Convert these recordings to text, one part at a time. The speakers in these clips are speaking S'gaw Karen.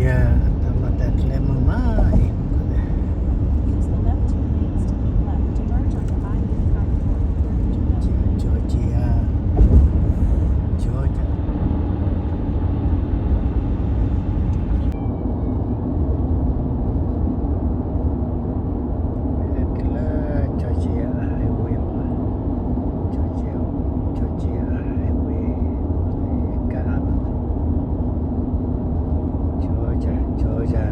တၢ်ဘၣ်တၢ်ကျဲမုာ်မးအံၤ, Use the left two lanes to keep left to merge onto I eighty-five North. Georgia, Georgia. ကလၢ Georgia highway မး, Georgia, Georgia highway ကါ Georgia, Georgia.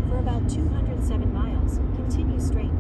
For about two hundred seven miles, continue straight.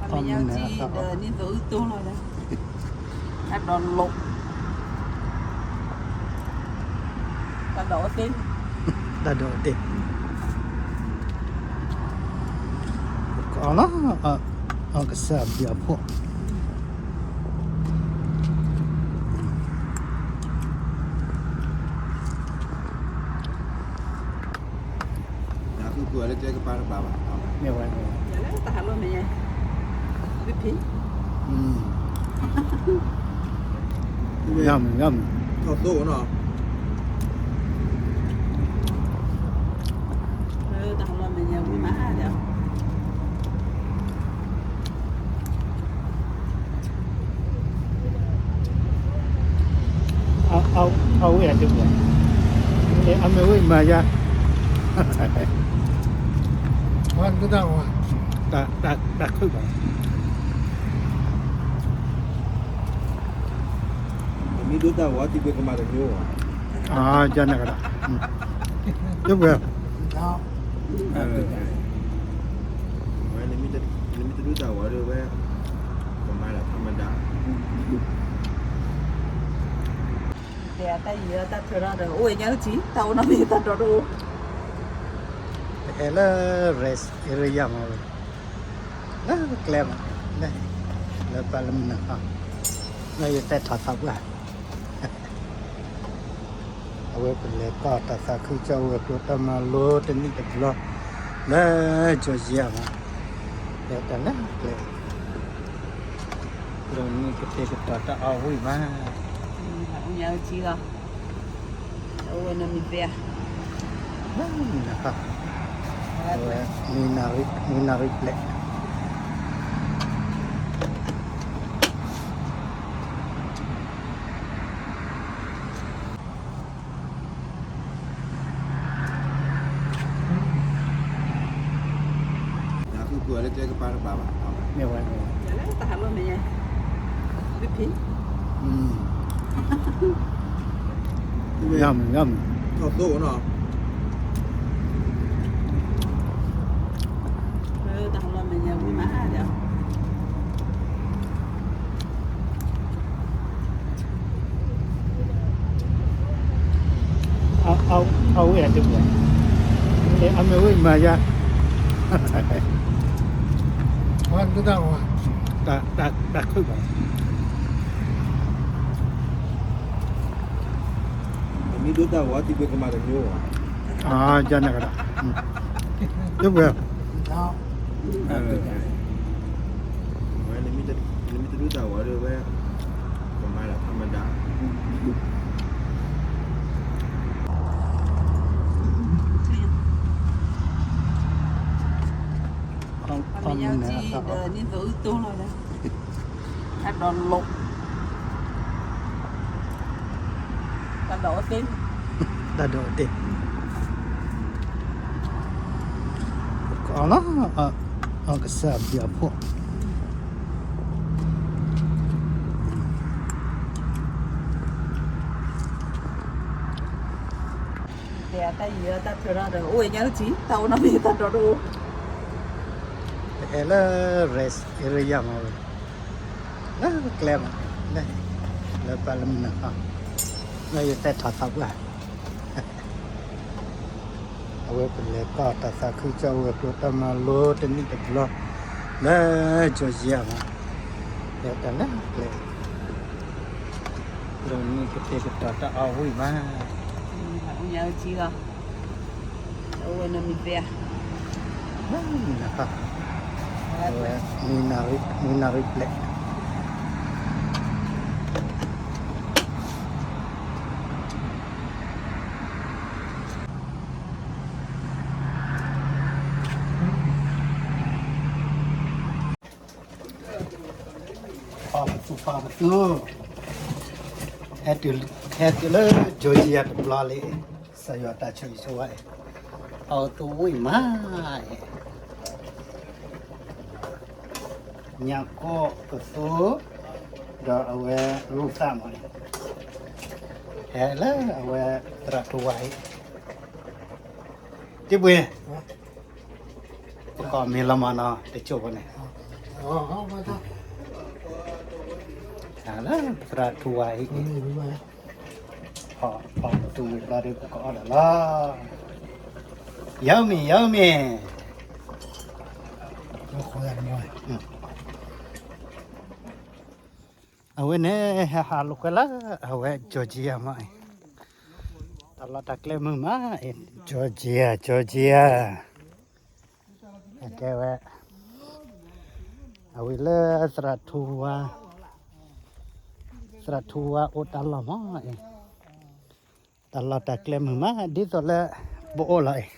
အမ့ၢ်ယါကံဒီး နံၣ်သိအုၣ်တိၢ်လီၤဒီး တၢ်ဒိးလိာ် တၢ်ဒိးအိၣ်တ့ၢ် တၢ်ဒိးအိၣ်တ့ၢ် ကီလီၤ အကစၢ်ဘျုးအဖှိၣ် ယၤသူၣ်ကိၢ်လၢကျဲကပၤတဘၣ်ဘၣ် မ့ၢ်ဝဲ ယၤလၢတၢ်ဟးလိၢ်မ့ၢ်ယဲ Yum, yum. အဝဲအတပှဲၤ, အမ့ၢ်ဝဲမၤယါ, တၢ်ခုၣ်ဘၣ်. မ့ၢ်ဒိတၢ်ဝါတံၢ်ပှဲၤကမၤတမျိုးဘၣ်, ကနကဒၣ်, တပှဲၤ, ဝဲ နမ့ၢ်တဒိတၢ်ဝါဒီးဝဲ, ကမၤဒၣ်ထီမဒၣ်, တဲအတၢ်ယံၤအတၢ်ထွဲထီၣ်ဒီး အိၣ်ဝဲညါအုၣ်ထံ တၢ်အိၣ်နီတမံၤတၢ်ဒီတအိၣ်, ပဟဲလၢ rest area မးဝဲ, လၢကျဲမး, လၢပှၤလၢမုၢ်နၤခီ, လၢယတဲထီၣ်သးပှၢ် အဝဲပလဲၤကီၢ်တၢ်သးခုကစီၣ်ဝဲၤကျိၤတၢ်မၤလိတနံၣ်တဘျီ, လၢ Georgia မး, လၢတၢ်လၢကျဲ, လၢမ့ၢ်ကတဲာ်ကတီၤတၢ်အီၣ်ဝံၣ်မး, အိၣ်ညါအုၣ်ထံလီၤ, အိၣ်ဝဲနီတမံၤတဲဧါ, လၢမုၢ်နၤခီ, အဝဲ, မုၢ်နၤရံၣ်ပျဲၢ် မ့ၢ်ဝဲ, မ့ၢ်ဝဲ, ယမ် ယမ်, တၢ်လီၢ်မဲာ်ညါဝံၤမးဒီး အဝဲအတပှဲၤ, အမ့ၢ်ဝဲမၤယါ, တၢ်ခုၣ်ဘၣ်. မ့ၢ်ဒိတၢ်ဝါတံၢ်ပှဲၤကမၤတမျိုးဘၣ်, ကနကဒၣ်, တပှဲၤ, နမ့ၢ်တဒိတၢ်ဝါဒီးဝဲ, ကမၤဒၣ်ထီမဒၣ်, အမ့ၢ်ညါကံဒီးန့ၣ်သအုးတိၢ်လီၤ, တၢ်ဒိးလိာ်, တၢ်ဒိးအိၣ်တ့ၢ်, တၢ်ဒိးအိၣ်တ့ၢ်, ကီလီၤ, အကစၢ်ဘျုးအဖှိၣ်. တဲအတၢ်ယံၤအတၢ်ထွဲထီၣ်ဒီး အိၣ်ဝဲညါအုၣ်ထံ တၢ်အိၣ်နီတမံၤတၢ်ဒီတအိၣ်, ပဟဲလၢ rest area မးဝဲ, လၢကျဲမး, လၢပှၤလၢမုၢ်နၤခီ, လၢယတဲထီၣ်သးပှၢ် အဝဲပလဲၤကီၢ်တၢ်သးခုကစီၣ်ဝဲၤကျိၤတၢ်မၤလိတနံၣ်တဘျီ, လၢ Georgia မး, လၢတၢ်လၢကျဲ, လၢမ့ၢ်ကတဲာ်ကတီၤတၢ်အီၣ်ဝံၣ်မး, အိၣ်ညါအုၣ်ထံလီၤ, အိၣ်ဝဲနီတမံၤတဲဧါ, လၢမုၢ်နၤခီ, အဝဲ, မုၢ်နၤရံၣ်ပျဲၢ် ပာ်ပသူ ပာ်ပသူ, ဟဲတုၤလၢ Georgia တဘျီလံ, ကစၢ်ယွၤတၢ်ဆိၣ်ဂ့ၤဆိၣ်ဝါအံၤ, ပာ်ပသူဝံၣ်မးအံၤ, ညၣ်ကိၢ်ပသူ, ဒီးအဝဲရူၢ်သၣ်မးအံၤ, ဟဲလၢအဝဲသရၣ်ထူဝါအံၤ, တ့ပှ့ၤ ပကိးမ့ၢ်လီၤမးနီၤ တကၠိၢ်ဖိန့ၣ်, လၢသရၣ်ထူဝါအံၤ, ဖီၣ်ပသူဝံၤဘျီဒီး ပကအီၣ်ဒီးလီၤ, ယမ့ၢ် ယမ့ၢ် အဝဲန့ၣ် ဟဲဟးလိာ်ကွဲလၢ အဝဲ Georgia မးအံၤ, တၢ်လီၢ်တၢ်ကျဲမုာ်မးအံၤ Georgia Georgia, အကဲဝဲ, အဝဲလၢသရၣ်ထူဝါ, သရၣ်ထူဝါအိၣ်တၢ်လီၢ်မးအံၤ, တၢ်လီၢ်တၢ်ကျဲမုာ်မး ဒ်သိးလၢ ပအိၣ်လီၤအံၤ,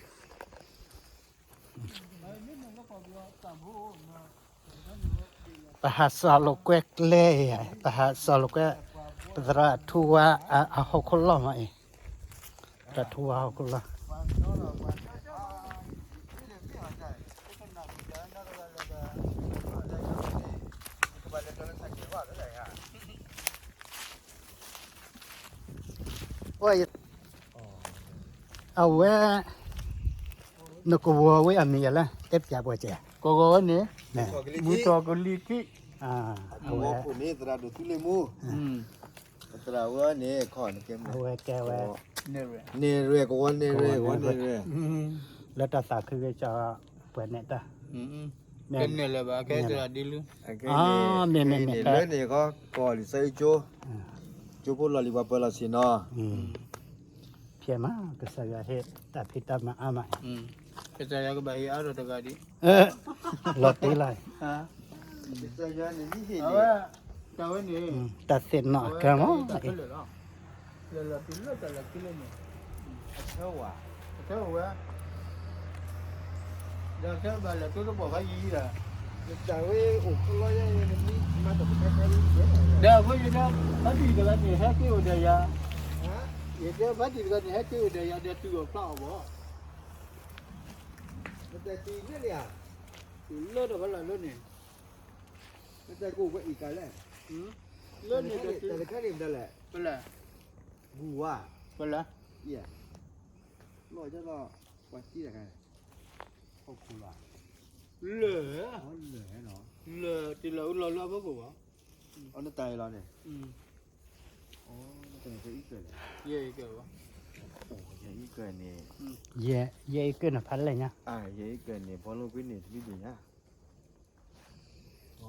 ပဟးစီၤလိာ်ကွဲကျဲအံၤ, ပဟးစီၤလိာ်ကွဲ, ပသရၣ်ထူဝါအဟီၣ်ခိၣ်လီၢ်မးအံၤ, သရၣ်ထူဝါဟီၣ်ခိၣ်လီၢ် အဝဲ, နကဝီၤဝဲအမံၤယၤလၢ တဲပျးပှၤကဲ, ကဝီၤဝဲန့ၣ်, မူထီၣ်ကလံၤကံ, အဝဲ, သရၣ်ဒိၣ်သူလ့ၤမူ, အဝဲကဲဝဲ, န့ၢ်ရဲၣ်ကဝီၤန့ၢ်ရဲၣ်, လၢတၢ်သးခုကစီၣ်ပှဲၤန့ၣ်တၢ်, ကန့ၢ်လၢၤဘၣ် ကဲသရၣ်ဒ်လၢ, မ့ၢ်မ့ၢ်မ့ၢ် လၢန့ၣ်ဃီ ကီၢ်လံၤစၢကၠိ, ကၠိဖိလီၢ်လံၤပှၤပၢၤလီၢ်ဆ့ၣ်နီၤ, ဖျဲမး ကစၢ်ယွၤဟ့ၣ်တၢ်ဖံးတၢ်မၤအါမး, ကစၢ်ယွၤကဘၣ်ဟ့ၣ်အါထီၣ်တဂၤဒံး, လီၤတံၢ်လီၤ, တၢ်သ့ၣ်နီၣ်အကါမး, လၢလီၤတုၤလၢတၢ်လီၢ်ခံလၢန့ၣ်, အဆၢဝဲ, ဒီးဆၢဘၣ်လဲၤတိတဘီၣ်ဖးယံၤဒီး, ဒီးအဃိယတဲ, ဖးတံၢ်တဂၤန့ၣ် ဟဲက့ၤအိၣ်ဒီးယၤ, ယတဲဖးတံၢ်တဂၤန့ၣ် ဟဲက့ၤအိၣ်ဒီးယၤ ဒီးတုၤအီၤဖျါအီၤဘၣ်, တုၤလၢဒီးဖးလၢ်လၢန့ၣ်, လၢန့ၣ်ဒီးတုၤ, လၢန့ၣ်ဒီးတုၤ, ပလဲၤ, ပလဲၤ, လၢ, လၢ, တုၤလၢအူလီၤလၢအဖီခိၣ်ဘၣ်, နတၢ်အံၤလီၤန့ၣ်, ယဲအံၤကၢၢ်န့ၣ်, ယဲအံၤကၢၢ်န့ၣ်ဖးလဲၢ်ညါ, ယဲအံၤကၢၢ်န့ၣ် ဖီလိပ့ၤန့ၣ်တမံၤဒံးညါ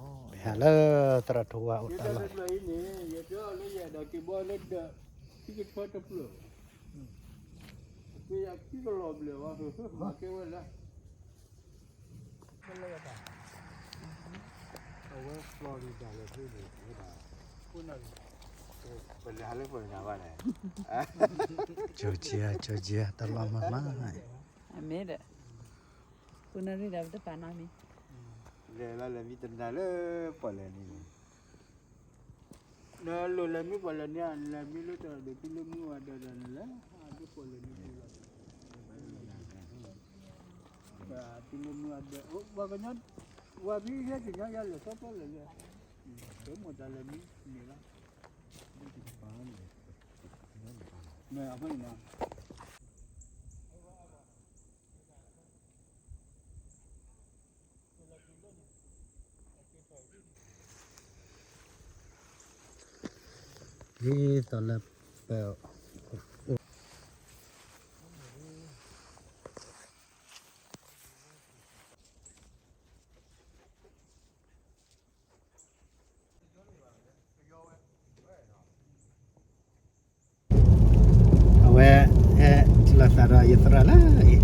ပဟဲလၢသရၣ်ထူဝါအိၣ်တၢ်လီၢ်, ခံကထၢတဖျၢၣ်, ခံကလီၤဘျၢၣ်ဝဲ, မၤကဲဝဲလၢ, အဝဲ Florida လၢဖဲန့ၣ်, ပလဲၤဟးလၢ Florida ဘၣ်လဲၣ်, Georgia, Georgia တၢ်လီၢ်မုာ်မး, အမ့ၢ်ဒီး, ပနၢ်ရံၣ်ဒီးပတပာ်နီတမံၤ, လဲၤလီၤလဲၤမံတနၤလၢပှၤလဲၤန့ၣ်, နလိၣ်လဲၤမံပှၤလဲၤန့ၣ်, လဲၤမံလၢတၢ်ဒိၣ်တုၤလၢမုၢ်ဝါဒၢးဒီးနလဲၤ, အဒိပှၤလဲၤန့ၣ်လီၤ, တုၤလၢမုၢ်ဝါဒၢး, ပှၤကညီ, ဝၤဘံယဲတညီယလဲၤသီသီလဲၤလဲၤ, ပမိၢ်တၢ်လဲၤမံန့ၣ်လီၤ, မ့ၢ်အဃိန့ၣ် ဒ်သိးလၢပ အဝဲဟဲလီၤသးဒီးယသရၣ်လၢအံၤ,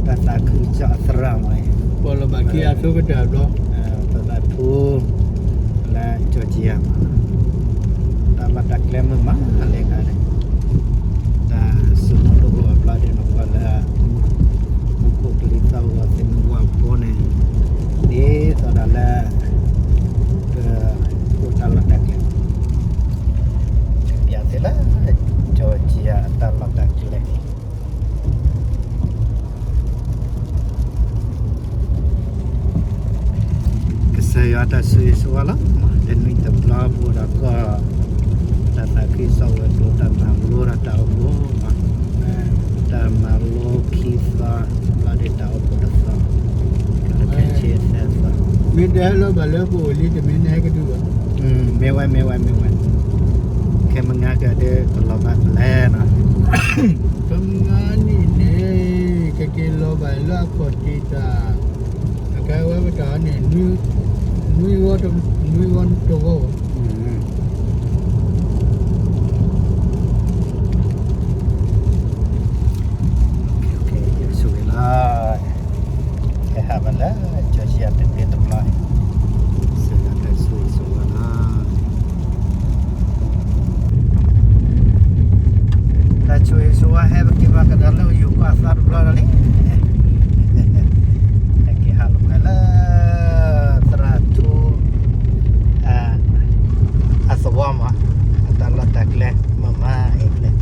တၢ်သးခုကစီၣ်အသရၣ်မးအံၤ, ပှၤလီၤဘၣ်ခံအဆိကတၢၢ်ဘျီ, သရၣ်ထူ လၢ Georgia မး, တၢ်လီၢ်တၢ်ကျဲမုာ်မးလဲၣ်ဂၤန့ၣ်, တၢ်စူၤမူတဂီၢ်အဘျီဒ်န့ၣ် ပှၤလၢ မူခိၣ်ကလံၤသီၣ်ဂီၤသ့ၣ်မုၢ်ဝါဖိန့ၣ်, ဒ်သိးဒီးလၢ ပအိၣ်တၢ်လီၢ်တၢ်ကျဲ, ပျးသ့လၢ Georgia အတၢ်လီၢ်တၢ်ကျဲန့ၣ်, ကစၢ်ယွၤတၢ်ဆိၣ်ဂ့ၤဆိၣ်ဝါလီၤ, တနွံတဘျီပအိၣ်ဒီးကီၢ် တၢ်သးခုကစီၣ်ဝဲၤကျိၤ တၢ်မၤလိဒီးတၢ်အိၣ်ဖှိၣ်မး, တၢ်မၤလိခံသီ, ဘျီဒ်တၢ်အိၣ်ဖှိၣ်တသီ, တၢ်ခဲဆ့သၢသီ, မ့ၢ်တဟဲလီၤဘၣ်လၢပအိၣ်လံတမ့ၢ်နဟဲကဒုဘၣ်, မ့ၢ်ဝဲ မ့ၢ်ဝဲ မ့ၢ်ဝဲ, ခဲမုၢ်နံၤကဒီးကလီၤဘၣ်ဖဲလဲၣ်နီၤ, ခဲမုၢ်နံၤန့ၣ် ကက့ၤလီၤဘၣ်လၢအခီၣ်ထံးတၢ်, အကဲဝဲပတၢ်န့ၣ် နွံဂီၤတဂီၤ, ဆိၣ်ဂ့ၤလီၤ, ကဟးဘၣ်လၢ Georgia တဘ့ၣ်တဘျီန့ၣ်, ဆိၣ်ဂ့ၤဆိၣ်ဝါ ဟဲပက့ၤဘၣ်ကဒီးလၢယိၤကီၢ်အသီတဘျီဒီးလံ. ဟဲက့ၤဟးလီၤဖဲလၢ သရၣ်ထူ အသဝီမး, အတၢ်လီၢ်တၢ်ကျဲ မ့ၢ်မၤအံၤကျဲ,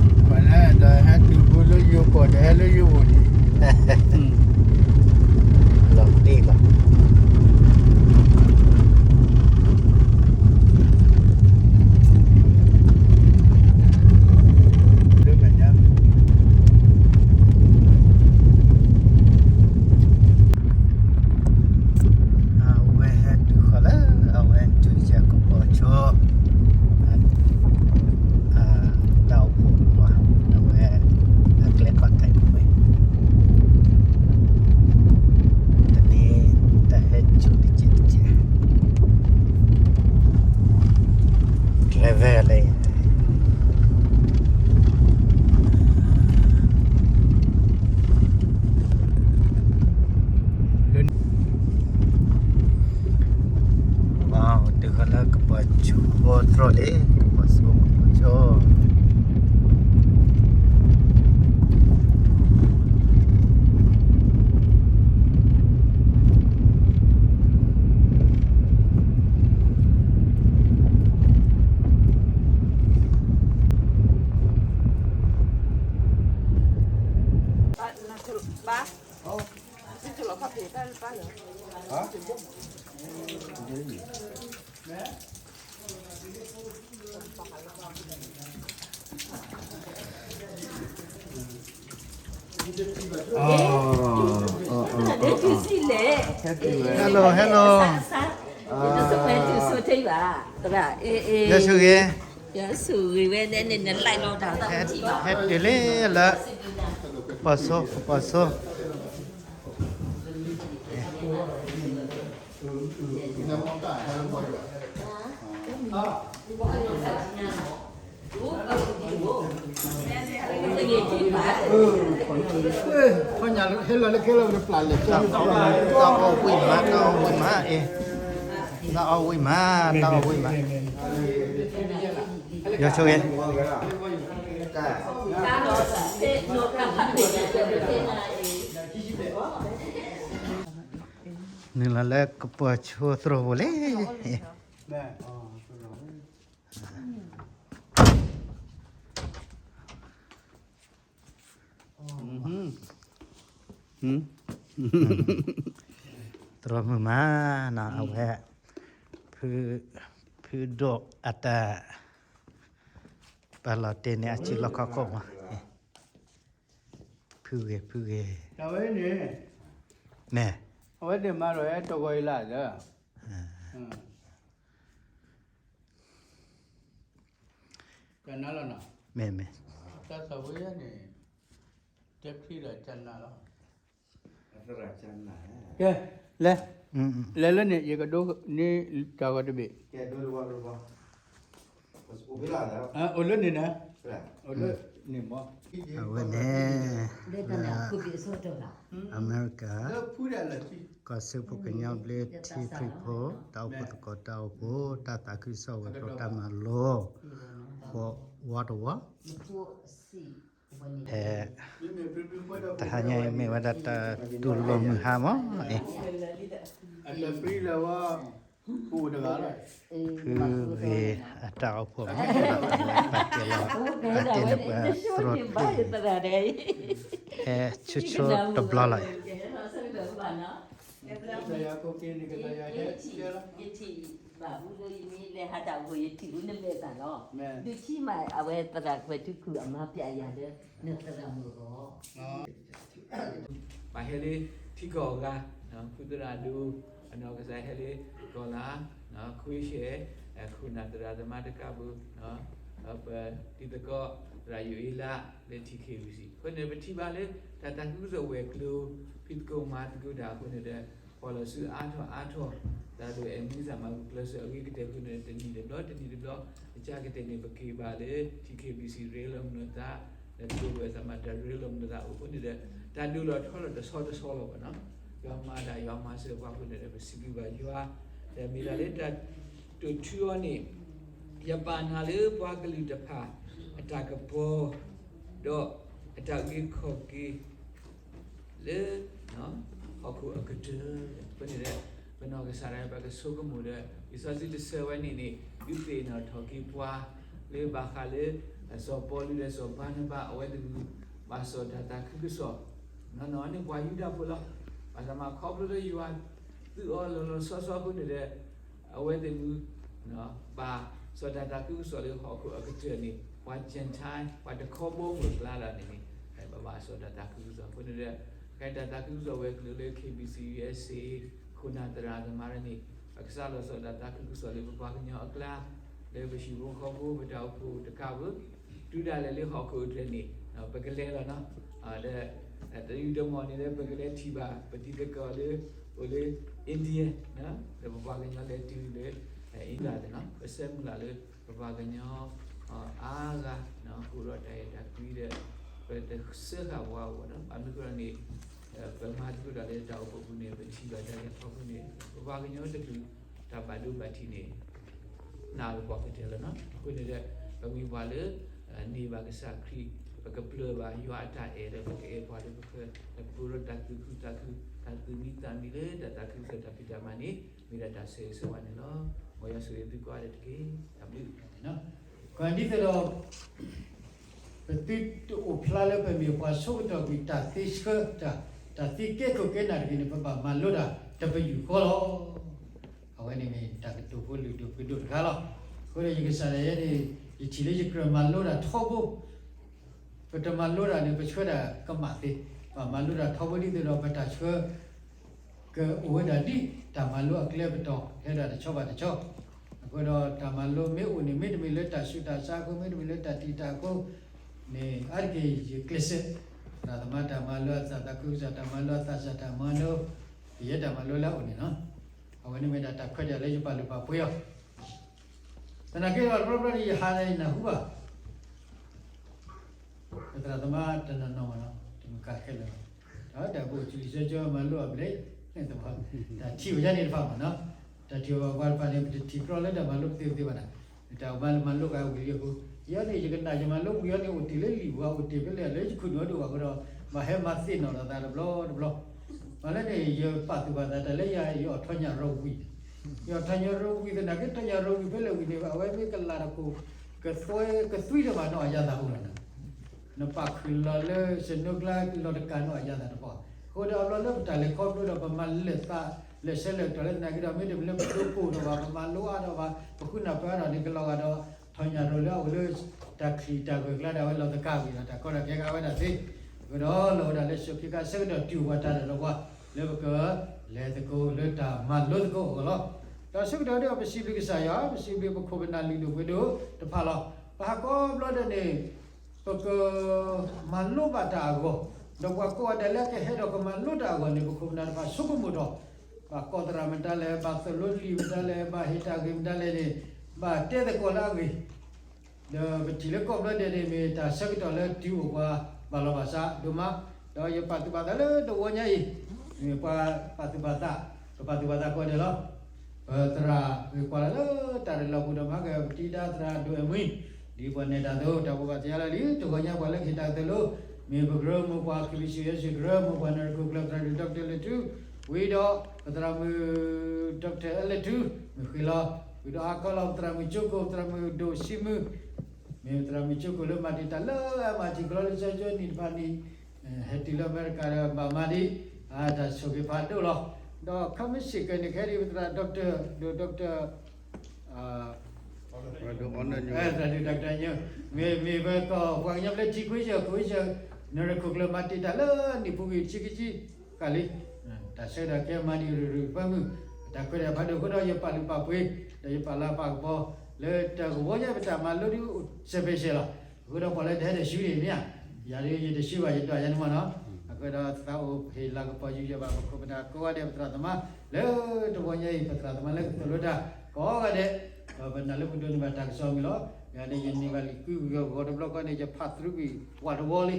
ပှၤလၢဒီးဟဲတုၤဖိလၢယိၤကီၢ်ဒီးဟဲလၢယိၤအိၣ်န့ၣ် လီၤတံၢ်လီၤ. အဝဲဟဲတုၤဃီၤလၢ အဝဲတုၤယၤကပီၤဆိ တၢ်အိၣ်ဖှိၣ်မး, အဝဲ အကျဲခီၣ်ထံးဝဲ တနံၤ တၢ်ဟဲစိာ်တကဲးတကဲး driver လၢ တုၤဃီၤလၢကပီၤဆိသရိာ်လံ, ကပီၤဆိ ကပီၤဆိ. Hello, hello. ယဆိၣ်ဂ့ၤ, ဟဲတုၤလံလၢ ကပီၤဆိ ကပီၤဆိ. တၢ်အီၣ်ဝံၣ်မး, တၢ်အီၣ်ဝံၣ်မး, အ့ၣ်, တၢ်အီၣ်ဝံၣ်မး, တၢ်အီၣ်ဝံၣ်မး, ယဆိၣ်ဂ့ၤ. နုာ်လီၤလၢကပီၤဆိသရိာ်ပူၤလံ. သရိာ်မုၣ်မးနီၤ အဝဲ ဖု ဖုဒိၣ်အတၢ် ပာ်လီၤတဲာ်န့ၣ် အစုလီၢ်ခီၣ်ခိၣ်မး, ဖုဂ့ၤ ဖုဂ့ၤ, အဝဲန့ၣ် မ့ၢ် အဝဲသ့ၣ်မၤဒီးဟဲတဂီၤအံၤလၢ်ဒီး တနၤလီၤနီၤ, မ့ၢ် မ့ၢ် တၢ်သးဝံၣ်န့ၣ် တချံဒီးတနၤလီၤ. ကဲ လဲၤ လဲၤလၢန့ၣ် ယကဒိန့ၢ်တၢ်ဂီၤတဘ့ၣ်, အိၣ်လၢန့ၣ်နၤ, အိၣ်လၢန့ၣ်မး, အဝဲန့ၣ် လၢ အမဲရကၤ ကီၢ်စၢဖှိၣ်ကညီဘျၢထံခရံာ်ဖိ တၢ်အိၣ်ဖှိၣ်သကိးတၢ်အိၣ်ဖှိၣ် တၢ်သးခုကစီၣ်ဝဲၤကျိၤတၢ်မၤလိ ဃိးဝီတဝီ ဖဲ တဟါညါအံၤမ့ၢ်ဝဲဒၣ်တၢ်တူၢ်လိာ်မုၢ်ဟါမး, ဖုဂ့ၤအတၢ်အိၣ်ဖှိၣ်မး, ပာ်တ့ၢ်လီၤ ပာ်တ့ၢ်လီၤပှၤသရိာ်တဖု ဟဲဆိဆိတဘျီလီၤ. ယထံၣ်ဘၣ်ဘူးလၢယမ့ၢ်လဲၤဟးတၢ်အိၣ်ဖှိၣ် ယထံၣ်ဘူးနမဲာ်သၣ်လီၤ. ဒုးထံၣ်မး အဝဲသရၣ်ကွဲးထူခူၣ်အမါပျဲယၤလၢ နသရၣ်မုၣ်အဂီၢ် ပဟဲလၢထံကီၢ်အဂၤ, ဖုသရၣ်ဒိၣ် အနီၢ်ကစၢ်ဟဲလၢကီၢ်လၢ်, ခွံရှဲ, ခိၣ်နၢ်သရၣ်သမါတကးဘၢ, ပတံၤသကိးသရၣ်ယိၤအ့လးလၢ ထံခံဝံၤစံး အဃိန့ၣ် ပထံၣ်ဘၣ်လၢ တၢ်သးခုကစီၣ်ဝဲၤကျိၤ ဖံးသကိးမၤသကိးတၢ်အဃိန့ၣ်ဒီး ပှၤလီၤဆူအါထီၣ်အါထီၣ် တၢ်ဒိၣ်အဲၣ်မူစၢ်မၤဂုာ်ကျဲးစၢးအဂ့ၤကတၢၢ်အဃိန့ၣ် တနံၤတဘျီ တနံၤတဘျီ အကါကတၢၢ်န့ၣ် ပက့ၤဘၣ်လၢ ထံခံဘံစံး ရ့လိာ်မုၢ်နသး လၢကျိၤဝဲၤသးမၤတၢ်ရ့လိာ်မုၢ်နသးအိၣ်အဃိန့ၣ်ဒီး တၢ်ဒိၣ်လီၤထီလီၤတဆီတဆီလီၤဘၣ်နီၤ. ယွၤမၤတၢ်ယွၤမၤစၢၤပှၤအဃိန့ၣ်ဒီး ပစံးဘျုးဘၣ်ယွၤ, ဒီးမ့ၢ်ဒၣ်လၢတၢ်တိာ်ထူအီၤန့ၣ် ယပာ်နၤလၢပှၤကလုာ်တဖၣ် အတၢ်ကပီၤ ဒီးအတၢ်အုၣ်က့ၤခီၣ်က့ၤ လၢ ဟီၣ်ခိၣ်အကတၢၢ် အဃိန့ၣ်ဒီး ပနီၢ်ကစၢ်ဒၣ် ပကဆိကမိၣ်ဒီး လံာ်စီဆှံတဆၢဝဲန့ၣ်န့ၣ် ဒုးသ့ၣ်နီၣ်ထီၣ်က့ၤပှၤ လၢဘၣ်ဃးလၢ စီၤပီလူးဒီးစီၤဘၤနဘၤ အဝဲသ့ၣ် ဘၣ်စီၣ်တၢ်သးခုကစီၣ် နီၢ်နီၢ်န့ၣ် ပှၤယူဒၤဖိလီၤ. ဘၣ်ဆၣ်မးခီဖျိလၢယွၤ သုးအီၤလီၤလီၤဆီဆီအဃိန့ၣ်ဒီး အဝဲသ့ၣ်မုၢ် ဘၣ်စီၣ်တၢ်သးခုကစီၣ်လၢဟီၣ်ခိၣ်အကတၢၢ်န့ၣ် ပှၤ Gentile ပှၤတခီဘီမုၢ်အကျါလီၤန့ၣ်န့ၣ် ပဘၣ်စီၣ်တၢ်သးခုကစီၣ်အဃိန့ၣ်ဒီး ခဲတၢ်သးခုကစီၣ်ဝဲၤကျိၤလၢ K B C U S A ခိၣ်နၢ်သရၣ်သမါန့ၣ် ပကစၢ်လီၤစီၣ်တၢ်သးခုကစီၣ်လၢပပှၤကညီအကျါ လၢပဟံၣ်ဖိဃီဖိ ပတၢ်အိၣ်ဖှိၣ်တကးဘၣ် တုၤဒၣ်လဲာ်လၢဟီၣ်ခိၣ်အကတၢၢ်န့ၣ် ပကလဲၤလီၤနီၤ ဒီး တယုၢ်တမီၢ်န့ၣ်လၢပကလဲၤထံၣ်ဘၣ် ပတံၤသကိးလၢ အိၣ်လၢ India ဒီးပပှၤကညီလဲၤတုၤလၢ India သ့ၣ်နီၤ ပဆၢမုၢ်လၢ်လၢ ပပှၤကညီ အါဂၤ ဟူးဒီးတၢ်အဲၣ်တၢ်ကွံဒီး ပတစၢဃာ်ပှၤအဂီၢ်နီၤ ဘၣ်မနုၤအဃိန့ၣ် ပမၤသကိးတၢ်လၢတၢ်အိၣ်ဖှိၣ်ပူၤန့ၣ် ပထံၣ်ဘၣ်တၢ်ဂ့ၢ်ထီဘိန့ၣ် ပပှၤကညီတကလုာ် တၢ်ဘၣ်ဒိဘၣ်ထံးန့ၣ် နးလၢပှၤကတၢၢ်လီၤနီၤ အဃိန့ၣ်ဒီး ပမ့ၢ်ပှၤလၢ န့ၢ်ဘၣ်ကစၢ်ခရံာ် ပကပျၢ်ဘၣ်ယွၤအတၢ်အဲၣ်ဒီး ပကအဲၣ်ပှၤလၢပဃၢၤ ဒီးပကအိၣ်ဒီးတၢ်သူၣ်ခုသးခု တၢ်သူၣ်မံသးမံလၢတၢ်သးခုကစီၣ်တၢ်ဖံးတၢ်မၤန့ၣ် မ့ၢ်ဒၣ်တၢ်ဆၢဂ့ၤဆၢဝါန့ၣ်လီၤ. မ်ယွၤဆိၣ်ဂ့ၤသုကိးဂၤဒဲးတက့ၢ်. တၢ်ဘျုး ကဒ်သိးဒီး ပသုတအိၣ်ဖျါလၢပမ့ၢ်ပှၤဆိကတီၢ်ကွံာ်တၢ်သ့ဆှၢ တၢ်သ့ကဲခိၣ်ကဲနၢ်တဂ့ၤန့ၣ် ပဘၣ်မၤလိတၢ်တပယူာ်ဃီလီၤ. အဝဲန့ၣ်မ့ၢ်တၢ်ကတိၤဖိလုၢ်ဒိၣ်ပှ့ၤဒိၣ်တခါလီၤ. အဃိဒီးယကစၢ်ဒၣ်ယဲန့ၣ် ယထံၣ်လၢယကြၢးမၤလိတၢ်ထီဘိ ပတမၤလိတၢ်န့ၣ် ပဆှၢတၢ်ကမၣ်သ့, ပမၤလိတၢ်ထီဘိဒ်သိးဒီးပတၢ်ဆှၢ ကအိၣ်ဝဲဒၣ်ဒ်တၢ်မၤလိအကျဲပတီၢ် ဟဲဒၣ်တဆီဘၣ်တဆီ, အဃိဒီးတၢ်မၤလိမ့ၢ်အိၣ်န့ၣ် မ့တမ့ၢ်လၢတၢ်ဆူးတၢ်ဆါအဃိ မ့တမ့ၢ်လၢတၢ်တံာ်တာ်အဃိန့ၣ် အါတက့ၢ်ယကျဲးစၢး သရၣ်သမါတၢ်မၤလိအသး သးခုကစီၣ်တၢ်မၤလိအသး စၢ်တၢ်မၤလိ ကယဲၢ်တၢ်မၤလိလၢအအိၣ်န့ၣ်လီၤ. အဝဲန့ၣ်မ့ၢ်ဒၣ်တၢ်ခွဲးတၢ်ယာ်လၢယပာ်လုၢ်ပာ်ပှ့ၤအီၤ သနာ်က့ဒီးတဘျီဘျီန့ၣ် ယဟးန့ၣ်ယနၢ်ဟူဘၣ် ပသရၣ်သမါတနီၤနီၤမးနီၤ တမုၢ်ကါခဲလၢာ်လီၤ. ဒီးတၢ်ဘိၣ်ထံလံာ်ဆၢကၠီမၤလိအဘျဲၣ် တၢ်ထံၣ်ဝဲဒၣ်န့ၣ်တဖၣ်မးနီၤ, တၢ်ထံၣ်ဝဲပှၤတဖၣ်န့ၣ် ပတထံၣ်ကြီလၢတၢ်မၤလိပသ့ပသ့ဘၣ်န့ၣ်, တၢ်မၤလိမၤလိကဝံၤလံအဃိ, ယဲန့ၣ် ယကနၣ်ယမၤလိပူၤယဲန့ၣ် အိၣ်တ့ၢ်လၢလံာ်ပူၤ အိၣ်တ့ၢ်ဖဲလဲၣ်လၢယခိၣ်နူာ်ဒိၣ်ဘၣ်အဃိဒီး ဘၣ်ဟဲမၤသ့ၣ်နီၣ်ထီၣ်သးတဘျီတဘျီ, မ့ၢ်လၢန့ၣ် ယပာ်သူၣ်ပာ်သးတၢ်လၢယၤ ယအီၣ်ထီၣ်ညၣ်ရီဝံၤ ယအီၣ်ထီၣ်ညၣ်ရီဝံၤသနာ်က့ ထီၣ်ညၣ်ရီဝံၤဖဲလဲၣ်ဝံၤန့ၣ် အဝဲမ့ၢ်ကလၤတခိၣ် ကသွဲကသွံတဘၣ်နီၢ်အယၤသးအိၣ်လီၤ. နပာ်ခုၣ်လီၤလၢစနိကျါလီၢ်တကးနီၢ်အယၤသးတပီၢ်, အဃိဒီးအဘျီလၢပတၢ်လဲၤခီဖျိဒီး ပမၤလဲၤသးလဲၤဆၢလဲၤကတီၢ်လၢသနာ်က့ဒီး မ့တမ့ၢ်လၢပဒိကိၣ်ဒီးဘၣ် ပမၤလိအါဒီးဘၣ် ပဃုနၢ်ပၢၢ်အါဒီးန့ၣ် ကလီၤဂာ်ဒီး ထီၣ်ညၣ်ရီလၢအအိၣ်လၢ တၢ်ချံၣ်တၢ်ဂၢၢ်ကျါဒၣ်ဝဲလီၤသကၤဝံၤဒီး တၢ်ကီတၢ်ခဲကဝဲဒၣ်သ့, အဃိဒီးလီၤဝဲဒၣ်လၢ ဆိးက့ခါဆၢကတီၢ်တုၤဝဲတၢ်ဒီးပှၤ လၢပကလဲၤသကိးလၢတၢ်မၤလိသကိးအဂီၢ်လီၤ. ဒီးဆၢကတီၢ်ဒီးပစံးဘျုးကစၢ်ယွၤ ပစံးဘျုးပခိၣ်ပနၢ်လုၢ်ဒိၣ်ပှ့ၤဒိၣ်တဖၣ်လီၤ. ပဟးကိးဘျီဒဲးန့ၣ် ပကမၤလိဘၣ်တၢ်အဂီၢ်, ဒီးပှၤကိးဂၤဒဲးလၢကဟဲဒီးကမၤလိတၢ်အဂီၢ်န့ၣ် ပခိၣ်ပနၢ်တဖၣ်ဆိကမိၣ်ထီၣ်, ဘၣ်ကီၢ်သရၣ်မတၤလဲၣ်, ဘၣ်သိၣ်လိလံာ်မတၤလဲၣ်, ဘၣ်ဟ့ၣ်တၢ်ဂ့ၢ်မတၤလဲၣ်န့ၣ် ဘၣ်တဲသကိးလၢအဂ့ၢ် ဒီးပထံၣ်လၢကိးဘျီဒဲးန့ၣ် မ့ၢ်တၢ်ဆၢကတီၢ်လၢတုၤအိၣ်ပှၤဘၣ်လီၤဘၣ်စးဒိၣ်မး, ဒီးယပာ်သူၣ်ပာ်သးလၢတဝီညါအံၤ, မ့ၢ်ပှၤပာ်သူၣ်ပာ်သး, ပပာ်သူၣ်ပာ်သးကိးဂၤဒဲးလီၤ. ပသရၣ်ဂ့ၢ်ကွၢ်လၢ်လၢတၢ်ရ့လီၤပူၤဒီးမၤက့ၤပတံၤဒါသရၣ်ဒိၣ်အဲၣ်မှံ, ဒ်ပှၤနဲၣ်တၢ်အသိး တၢ်ဘိးဘၣ်သ့ၣ်ညါလၢလံ တဝီညါပှၤလၢကဟ့ၣ်တၢ်ကသိၣ်လိ မ့ၢ်ပကရၢမိၢ်ပှၢ် ကဘံၣ်စံၣ်ယဲၢ်စံၣ်ကရၢ မိၢ်ပှၢ်နၢ်ရခိၣ်ကျၢၢ် သရၣ်ဒိၣ် doctor လဲၤထူ, ဝံၤဒီး ပသရၣ်မုၣ် doctor အဲလဲၤထူ, မ့ၢ်ဃ့လီၤ, ဝံၤဒီးအါကီလီၤ ပသရၣ်မုၣ်ကၠိကိၣ် ပသရၣ်မုၣ်ဒိၣ်ဆံမုၢ်, မ့ၢ်ပသရၣ်မုၣ်ကၠိကိၣ်လၢမၤတံာ်တာ်လၢအမၤတံာ်ကလီလၢဆၢကၠိနံၣ်တဖၣ်န့ၣ်, ဟဲတုၤလၢအမဲရကၤဒီးဘၣ်မၤဒံး, တၢ်ဆိၣ်ဂ့ၤဖးဒိၣ်လီၤ. ဒီးခဲမုၢ်ဆ့ၣ်ကၢန့ၣ် ခဲဒံးပသရၣ် doctor ဒိၣ် doctor သရၣ်ဒိၣ် doctor ညိ, မ့မ့ၢ်ပကီၢ်ပှၤကညီဘျၢထံခွ့ဆၢ ခွ့ဆၢ နၢ်ရခိၣ်ကျၢၢ်မၤတံာ်တာ်လၢနံၣ်ပူၤကွံာ်တဆံခံဆံဃၣ်လံ, တၢ်ဆၢကတီၢ်ကဲမၤဒံးရူၤရူၤပၢမုၢ်, တၢ်ခွဲးတၢ်ယာ်ဖးဒိၣ်အဃိဒီး ယပာ်လုၢ်ပာ်ပှ့ၤ ဒီးယပာ်လၤပာ်ကပီၤ လၢတၢ်ကဝီၤညါပတၢ်မၤလိဒုးအိၣ် special လီၤ. အဃိဒီးပှၤလၢတဟဲဒီးဆူန့ၣ်မ့ၢ်ဧါ, ယၤဒုးယတဆူဘၣ် ယဒွးယၤန့ၣ်မ့ၢ်နီၤ, အဃိဒီးသးအိၣ်ဟ့ၣ်လၤကပီၤယူးယီၣ်ဘၣ်ပခိၣ်ပနၢ်ကိးဂၤဒဲး ပသရၣ်သမါ လၢတဝီညါအံၤ ပသရၣ်သမါလၢကသိၣ်လိတၢ်ကိးဂၤဒဲး, ဒီးပနာ်လၢပဒိးန့ၢ်ဘၣ်တၢ်ကစီၣ်မုၢ်လီၤ. ယၤဒုးယန့ၢ်ဘၣ်လံာ်ကွံာ်ဝံၤအဂီၢ်တဘျီဃီန့ၣ် ယဖးသရူးကွံာ်ဝးတဝီလံ,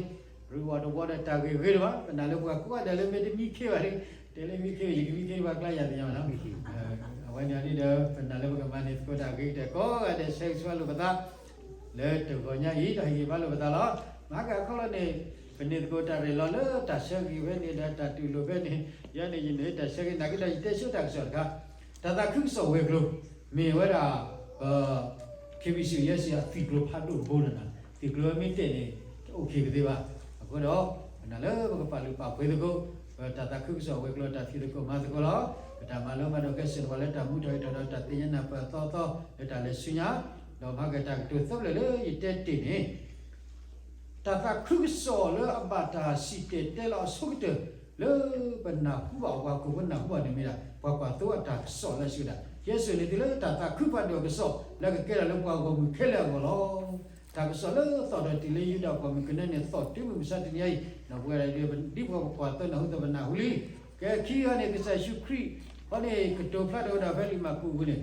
ရူးဝးတဝီဒီးတၢ်ဂ့ၢ်ဂ့ၤတဘၣ်, ပနာ်လၢပှၤကိးဂၤဒဲးလၢမ့ၢ်တမံခ့ဘၣ်လံ, တဲလၢမံခ့ ယကမံခ့ဘၣ်ကျါယၤသ့ၣ်ညါမ့ၢ်နီၤ, အဝဲန့ၣ်ဒ်ဒီး ပနာ်လၢပကမၤန့ၢ်သကိးတၢ်ဂ့ၤကတၢၢ်ကိးဂၤဒဲး ဆၢဂ့ၤဆၢဝါလိာ်ပသး လၢတဂီၤညါအံၤ ဒီးဟ့ၣ်ဂံၢ်ဘါလိာ်ပသးလီၤ. မဟါကအခီလီၤန့ၣ် ပန့ၢ်သကိးတၢ်ရဲၣ်လီၤလၢတၢ်ဆၢဂ့ၤဝဲန့ၣ်ဒီးတၢ်တူၢ်လိာ်ဖဲန့ၣ် ယဲန့ၣ်ယန့ၣ်တၢ်ဆၢဂ့ၤနာ်က့ဒီး ယတဲဆိတၢ်ကစီၣ်တခါ, တၢ်သးခုကစီၣ်ဝဲၤကျိၤ မ့ၢ်ဝဲဒၣ် ပ ခ့ဘံၣ်စံၣ်ယဲစံၣ်အသံၣ်ကျိၤဖးဒိၣ်တဘိန့ၣ်, သံၣ်ကျိၤမ့ၢ်တဲာ်န့ၣ် တအိၣ်ခံကသ့ဘၣ်. အဃိဒီး ပနာ်လၢပကပာ်လုၢ်ပာ်ပှ့ၤသကိး ပတၢ်သးခုကစီၣ်ဝဲၤကျိၤတၢ်ဖံးသကိးမၤသကိးလီၤ. ပတၢ်မၤလၢမၤဒီးကဲစ့ၣ်နီၤပှၤလၢတၢ်မူထီၣ်ဟ့ၣ်ထီၣ်ဒီးတၢ်သ့ၣ်ညါနၢ်ပၢၢ်အသီအသီ လၢတၢ်လဲၤဆူညါ, ဒီးမၤက့ၤတၢ်ကတိၤသၢဖျၢၣ်လၢယတဲတ့ၢ်န့ၣ် တၢ်သးခုကစီၣ်လၢအဘၣ်တၢ်စံၣ်တဲၤတဲလီၤအဆိကတၢၢ် လၢပနၢ်ဟူဘၣ် ပှၤကိးဖိနၢ်ဟူဘၣ်န့ၣ်မ့ၢ်ဒၣ် ပှၤကွၢ်သိအတၢ်ကစီၣ်လၢအစံးဝဲဒၣ် ယဲစ့ၣ်န့ၣ်တုၤလၢတၢ်သးခုဖးဒိၣ်အကစီၣ် လၢကကဲထီၣ်လၢပှၤဂီၢ်မုၢ်ခဲလၢာ်အဂီၢ်လီၤ. တၢ်ကစီၣ်လၢသီၣ်ထီၣ်တ့ၢ်လၢယူဒၤပှၢ်မုၢ်ကနၢန့ၣ် သီၣ်တုၤမုၢ်မဆါတနံၤအံၤ ဒီးပဝဲဒၣ်ဒ်ပှၤကွၢ်သိနၢ်ဟူသပနၢ်ဟူလံ. ကဲခံဂၤန့ၣ် ကစၢ်ယ့ၣ်ၡူးခရံာ် အဃိန့ၣ် ကတိၤဖျါထီၣ်ဝဲဒၣ်ဖဲလံာ်မၢ်ကူးအပူၤန့ၣ်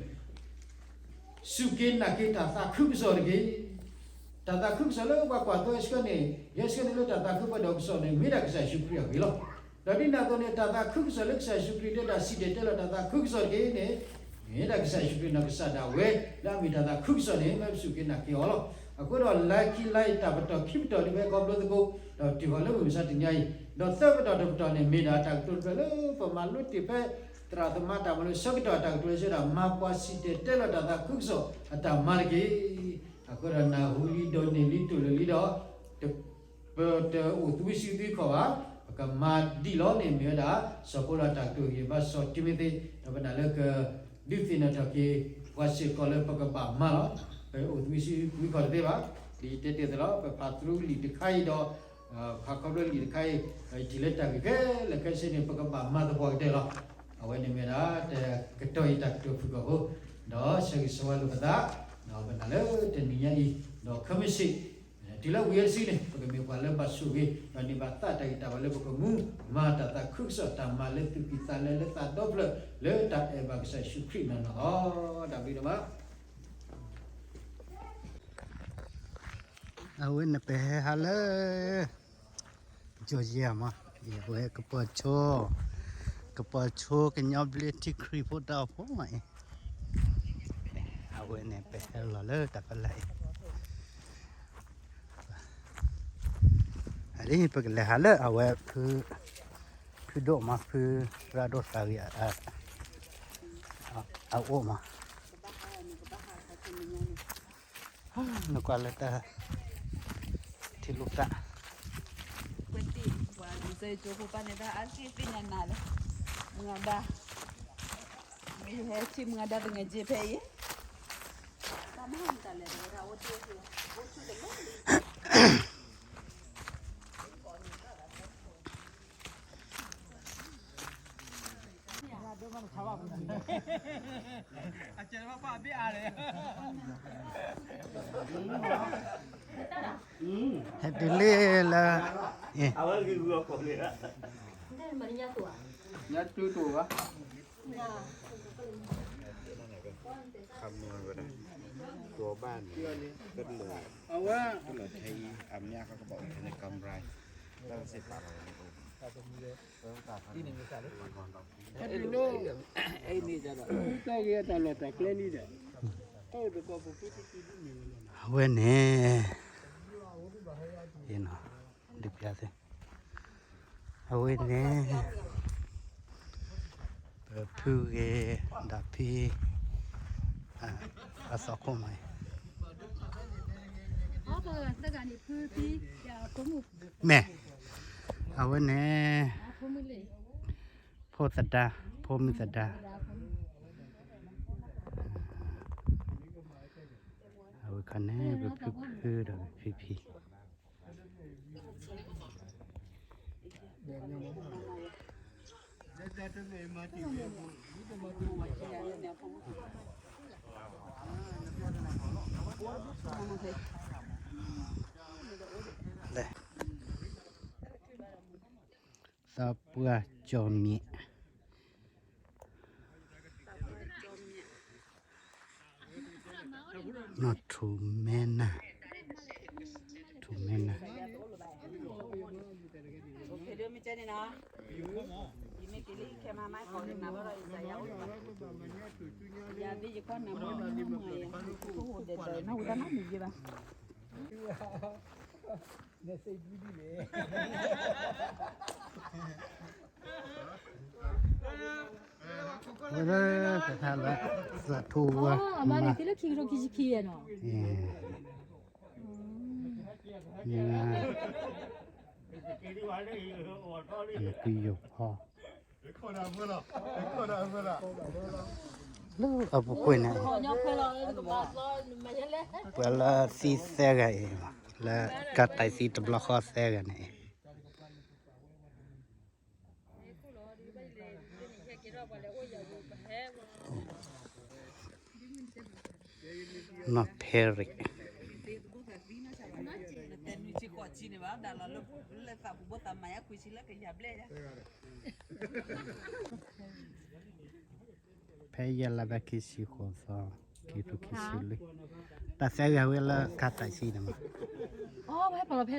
စူၢ်က့ၤနာ်က့ၤတၢ်သးခုကစီၣ်တက့ၢ်. တၢ်သးခုကစီၣ်လၢပှၤကွၢ်သိစ့ၢ်ကီးန့ၣ် ယဲစ့ၢ်ကီးန့ၣ်လၢတၢ်သးခုဖးဒိၣ်အကစီၣ်န့ၣ် မ့ၢ်ဒၣ်ကစၢ်ယ့ၣ်ၡူးခရံာ်အဂ့ၢ်လီၤ. ဒီးဒ်န့ၣ်အသိးန့ၣ် တၢ်သးခုကစီၣ်လၢကစၢ်ယ့ၣ်ၡူးခရံာ်တဲတၢ်စံၣ်တဲၤတဲလီၤ တၢ်သးခုကစီၣ်တက့ၢ်န့ၣ် မ့ၢ်ဒၣ်ကစၢ်ယ့ၣ်ၡူးခရံာ်နီၢ်ကစၢ်ဒၣ်ဝဲ လၢအမ့ၢ်တၢ်သးခုကစီၣ်န့ၣ် မ့ၢ်ပစူၢ်က့ၤနာ်က့ၤအီၤလီၤ. အဃိဒီးလါခံလါအံၤ တၢ်ပတီၢ်ခံပတီၢ်လံ ပဟဲခီဖျိသကိး ဒီးတုၤဃီၤလၢမုၢ်မဆါတနံၤအံၤ ဒီးသၢပတီၢ်တပတီၢ်န့ၣ် မ့ၢ်ဒၣ်တၢ်ကတိၤတဖျၢၣ်လၢပမၤလိတ့ၢ်ဖဲ သရၣ်သမါတၢ်မၤလိဆၢကတီၢ်အတၢ်ကတိၤလၢစံးဝဲဒၣ် မၤပှၤစံၣ်တဲၤတဲလီၤတၢ်သးခုကစီၣ်အတၢ်မၤတက့ၢ်. အဃိဒီးနၢ်ဟူလံဒိးန့ၢ်လံတူၢ်လိာ်လံဒီး ပတအိၣ်သဝံစုသဝံခီၣ်ဘၣ်, ပကမၤဒံးလီၤန့ၣ်မ့ၢ်ဝဲဒၣ် စီၤပီလူးအတၢ်ကတိၤဂ့ၢ်ဘါစီၤတံၤမသ့း, ဒီးပနာ်လၢကဒုးသ့ၣ်နီၣ်ထီၣ်က့ၤ ပှၤစ့ၢ်ကီးလၢပကဘၣ်မၤလီၤ. ပအိၣ်သဝံစုသဝံခီၣ်တသ့ဘၣ်. ဒ်ယတဲတ့ၢ်အသိးလီၤ ပဖးသရူးလံာ်တခါအံၤဒီး ဖးခီဖျိလံာ်တခါအံၤ ယထံၣ်လၢတၢ်ဂ့ၢ်ခဲလၢာ်ခဲဆ့န့ၣ် ပကဘၣ်မၤသပှၢ်ကတၢၢ်လီၤ. အဝဲန့ၣ်မ့ၢ်ဒၣ် တကတီၢ်အံၤတၢ်ကတိၤဖုၣ်ကိာ်ဖိ ဒီးဆၢဂ့ၤဆၢဝါလိာ်ပသး, ဒီးပနာ်လၢတနံၤညါအံၤ ဒီးခဲမုၢ်ဆ့ၣ် တုၤလၢဝံၤအံၤတစုန့ၣ် ပကမ့ၢ်ပှၤလၢဘၣ်ဆိၣ်ဂ့ၤ ဒီးန့ၢ်ဘၣ်သးတၢ်ဂံၢ်တၢ်ဘါလၢပကမူ မၤတၢ်သးခုကစီၣ်တၢ်မၤလၢသူၣ်ကံၢ်သးလဲလၢသးဒီဖျၢၣ် လၢတၢ်အဲၣ်ဘၣ်ကစၢ်ယ့ၣ်ၡူးခရံာ်နီၢ်နီၢ်လီၤ. တၢ်ဘျုးဒိၣ်မး. အဝဲန့ၣ်ပဟဲဟးလၢ ကၠီၣ်ယဲၢ်မး, အဝဲကပီၤဆိ, ကပီၤဆိကညီဘျ့ထံခရံာ်ဖိတၢ်အိၣ်ဖှိၣ်မးအံၤ, အဝဲန့ၣ်ပဟဲလီၤလၢတၢ်ဖီလာ်အံၤ, အဒ်ပကလဲၤဟးလၢအဝဲဖု, ဖုဒိၣ်မး ဖုရၣ်ဒိၣ်သးဂ့ၤ အအိၣ်မး နကွၢ်လၢတၢ်ထံလိာ်သး ပှၤလံၤစၢၤကၠိဖိပၢ်န့ၣ် တၢ်အါစ့သ့ၣ်ညါနၤလၢ မုၢ်အဒါ, မ့ၢ်ဟဲထံၣ်မုၢ်အဒါတငဲးက့ဖဲအံၤ ဟဲတုၤလံလၢ ညတူတူပါ ခမွဲဝဲဒၣ် ကီဘၣ်န့ၣ် ကလၢာ် အဝဲ ကလၢာ်ထဲအံၤ အမၠၣ်ကကဘၣ်အိၣ်ထဲန့ၣ် ကမရၢ် လၢကစ့ၢ်ပာ်လီၤဝဲန့ၣ် အဝဲန့ၣ် ဒုးပျၢ်သ့ အဝဲန့ၣ် ပဖုဂ့ၤ ဒီးဖံ အသီခိၣ်မး မ့ၢ် အဝဲန့ၣ် ဖိသဒါ ဖိမုၣ်သဒါ အဝဲခါန့ၣ် ပဖုဖုဒီးပဖံဖံ သးပှၢ်ကၠီၤမံး နီၢ်ထူမဲနၤ ထူမဲနၤ ယမ့ၢ်က့ၤလံခဲမၤမါကီးန့ၣ် နၤဘၣ်ဒီးယစၢ်ယၤအိၣ် ယၤသ့ၣ်ယကွၢ်နၤမ့ၢ်မ့ၢ်မ့ၢ်ယၤ နၢ်ဟူတၢ်နီတမံၤယဲဘၣ် နစံးဘုဒ်လဲၣ်. ဝဲဒၣ် ကထါလၢ သးထူဝါ အမါန့ၣ် သ့လၢခံကထိခံဆံခံယဲၢ်နီၤ. နကယိၤဖီ လၢအပူၤကွံာ်န့ၣ် ပှၤလၢသံသၢဂၤအံၤ လၢကါတၢ်သံတဘျီဃီသၢဂၤန့ၣ် နီၢ်ဖဲရံး ဖဲယဲၢ်လါဘၣ်ခံဆံဃိးသီ ခံကထိခံဆံလွံၢ် တၢ်သၢဂၤဝဲလၢကါတၢ်သံန့ၣ်မး အမ့ၢ်အိၣ်ဖဲ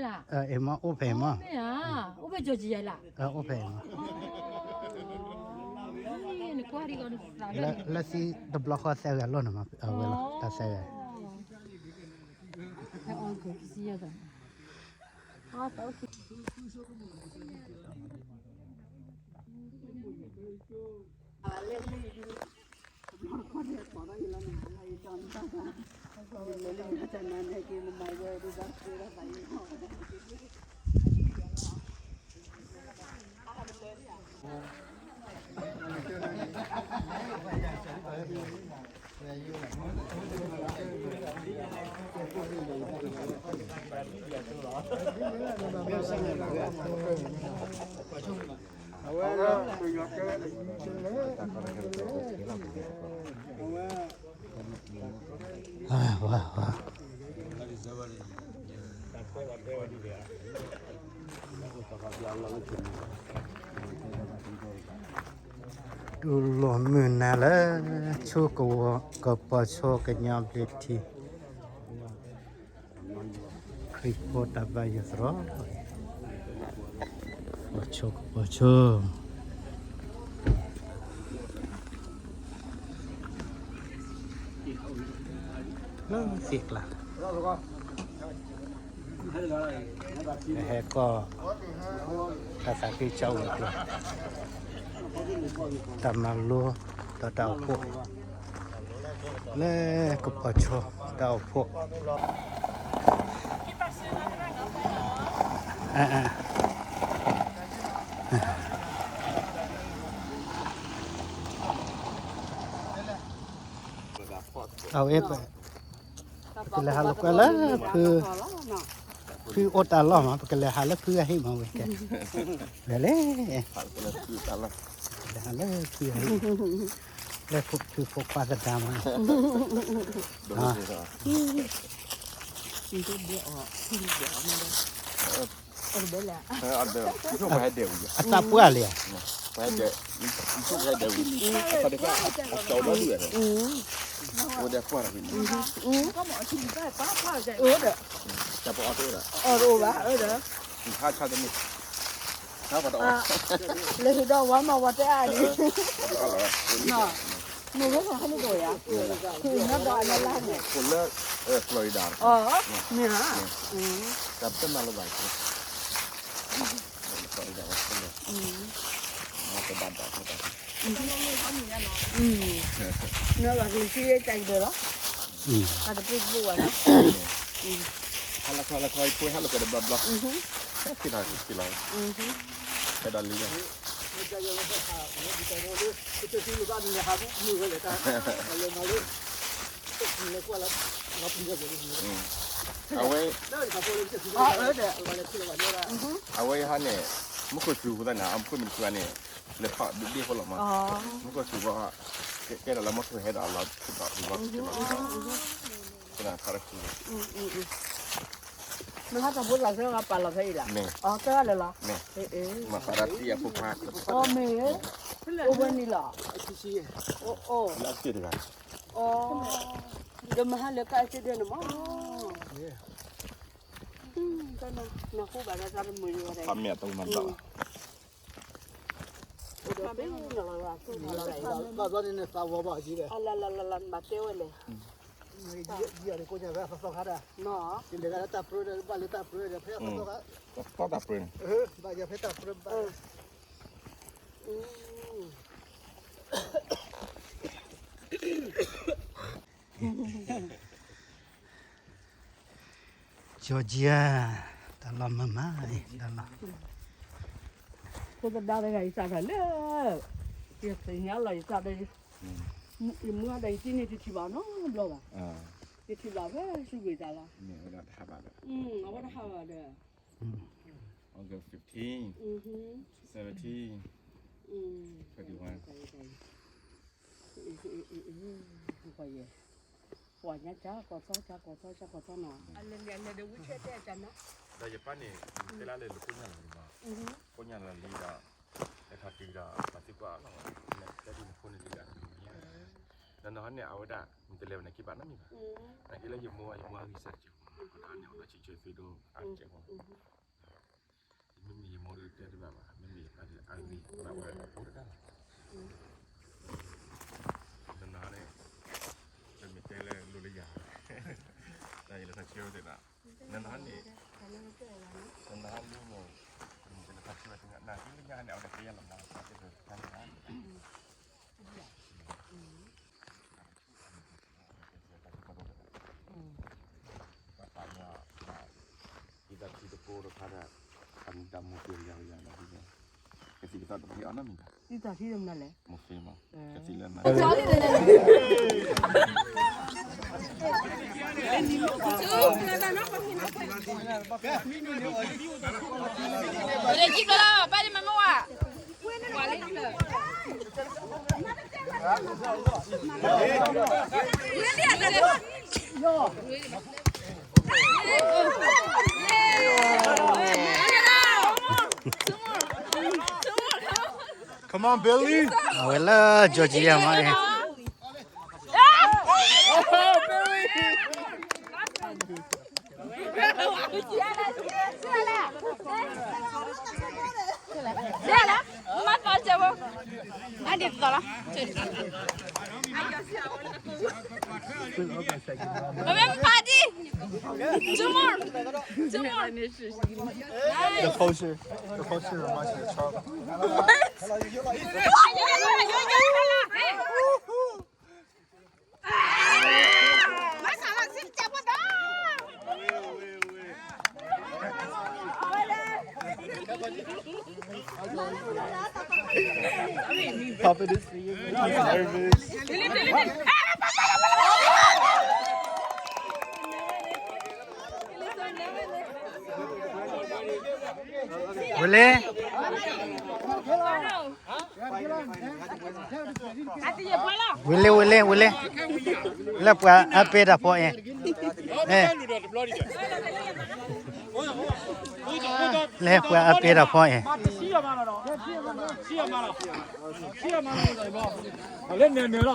မး အိၣ်ဖဲမး အိၣ်ဖဲမး လၢသံတဘျီဃီသၢဂၤလီၤန့ၣ်မး အဝဲလီၤ တၢ်သၢဂၤ တူၢ်လိာ်မုာ်နၤလၢ ဆိကဝီၤ ကပီၤဆိကညီဘျ့ထံ ခရံာ်ဖိတၢ်ဘါယွၤသရိာ် ကပီၤဆိ ကပီၤဆိ လၢသ့ၣ်ကျါ ဟဲကီၢ် တၢ်သးခုကစီၣ်ဝဲၤကျိၤ တၢ်မၤလိ ဒီးတၢ်အိၣ်ဖှိၣ် လၢကပီၤဆိ တၢ်အိၣ်ဖှိၣ် အဝဲ ပကလဲၤဟးလိာ်ကွဲလၢ ဖု ဖုအိၣ်တၢ်လီၢ်မး ပကလဲၤဟးလၢဖုအဟံၣ်မးဝဲကဲ လဲၤလဲၣ် လဲၤဟးလၢဖုအဟံၣ် လၢဖုဖိခွါသဒါမး အသးပှၢ်လံဧါ အတအိၣ်ဘၣ် လၢဟံၣ်ဒီးဝါမၤဝါတဲအါန့ၣ် မ့ၢ်ဝဲမၤဟဲန့ၣ်ဒိၣ်ယါ နီၢ်ဒီးအလါလါန့ၣ် အိၣ်လၢ Florida မ့ၢ်ဧါ တၢ်ပတမၤလၢၤဘၣ် Florida တဘၣ်ဒီး နဘၣ်ကလံၤဆံးတၢ်ကဒၢးလီၤ အတပ့ၢ်တဘိဝဲလီၤ ဟါလီၤခီလီၤခီ ဖိဟဲလီၤကဒီးဘျီဘျီ ခံလီၤခံလီၤ ဖဲဒၣ်လံ အဝဲ အဝဲဟါန့ၣ် မူခိၣ်စူၤပသးန့ၣ် အမူခိၣ်မုၣ်စူၤန့ၣ် လဲၤထီၣ်ဒ့ဒ့ဖိလီၤမး မူခိၣ်စူၤဘီ ကဲဒၣ်လၢမီထိၣ်ဟဲဒီးအလီၤထူလီၤထူလီၤ မ့ၢ်ဟါတၢ်ဖိသၣ်သၢဂၤပာ်လီၤဖဲအံၤလီၤ အကဲဂၤလၢာ်လီၤ မ့ၢ် မၤသးဒၣ်တံၢ်အဖိခွါ အမ့ၢ် အိၣ်ဝဲန့ၣ်လီၤ အိၣ် လၢအစ့ၣ်တဂၤ ဒီးမဟါလၢကၢ်အစ့ၣ်ဒၢန့ၣ်မး နဃိဘၣ်ဒီးတၢ်တမုာ်ယိာ်ဝဲဒၣ် ဖးမ့ၢ်အတမၤဘၣ် ဘၣ်ဘျီန့ၣ်န့ၣ်သးဝီဘၣ်အစ့ၣ်ဒၢ အလလလလ နဘၣ်တဲဝဲလဲၣ် ယၤန့ၣ်ကိးညါဝဲအသီသီခါဒၣ်, ယလဲၤဒၣ်လၢတၢ်ပြၢဒီး ဘၣ်လၢတၢ်ပြၢဒီး ဖဲအသီသီခါ, သီတၢ်ပြၢန့ၣ်, ဘၣ်ယၤဖဲတၢ်ပြၢဘၣ်, ကၠီကၠံဧၢ, တၢ်လီၢ်မုာ်မး, တၢ်လီၢ်, ဖိသဒါတဂၤ ယသးဒီးလၢ, ယသ့ၣ်ညါလီၤ ယသးဒီး, ယမူဒီး ယတံၢ်န့ၣ် တထံၣ်ဘၣ်နီတဘျီဘၣ်, ယထံၣ်ဘၣ်ဖဲဆူကွံာ်တၢ်လီၤ, အဝဲတဟးဘၣ်ဒီး, August fifteen, seventeen, twenty-one. ပှၤညါကၢ်ကီၢ်သီ ကၢ်ကီၢ်သီ ကၢ်ကီၢ်သီနီၤ, အလဲၤလဲၤဒီး wheelchair တဲအတၢ်နီၤ, ဒီးယပၢ်န့ၣ် တဲလၢလဲၤလၢကိညၢ်လီၤလံမး, ကိညၢ်လီၤလံဒီး, လဲၤထီၣ်တုၤဒီး ပှၤသံကွၢ်အီၤလီၤ, တဲဒ်နဖိန့ၣ်လံဒီး, နီၢ်နီၢ်န့ၣ် အဝဲဒၣ် နတလဲၤဝဲန့ၣ်က့ၤဘၣ်နီတမံၤဘၣ်, နာ်က့လၢယမိၢ် ယမိၢ်အဂံၢ်စၢ်တကဲးဖိ, ဒီးန့ၣ်အီၤဒီး ဆံးဆံးသ့ဒိၣ်အကဲးဖိ မ့မ့ၢ်ယမိၢ်ဒီးတဲတဘၣ်ဘၣ်, မ့မ့ၢ်ယပၢ်ဒီး အဂံၢ်ဘၣ်ဝဲအိၣ်တဂၤလီၤ, နနၤန့ၣ်, တမ့ၢ်တဲလၢလိၤလၢယၤ, တၢ်ယလဲၤထီၣ်ဆၢဝဲသ့ၣ်ဒီး, နနၤန့ၣ်, နနၤလံန့ၣ်, တမ့ၢ်တဲလၢထီၣ်ဆၢဝဲသ့ၣ်ဒီး နၤသ့ၣ်လၢညါန့ၣ် အဝဲတဲယၤလီၤမး တဲတၢ်တခါန့ၣ် ပှၤသးပှၢ်, ဒ်တၢ်ထံတကိးတခါဒီး, အမူတၢ်မူပျဲယၤယၤလီၤဒ်န့ၣ်, ကသံၣ်ကသီတဖျၢၣ်အီၤနီတမံၤဘၣ်, ဒ်တၢ်ထံတမနုၤလဲၣ်, မိၢ်ဖ့မး, ကသံၣ်လၢနၤ Come on, Billy. အဝဲလၢ Georgia မး, Two more. Two more. The poster, the poster reminds me of Charlie. What? Papa this, he's nervous. Willie? Willie, Willie, Willie. လၢပှၤအပ့တၢ်ဖီအံၤ, လၢပှၤအပ့တၢ်ဖီအံၤ, လၢနၢၤနၢၤလီၤ.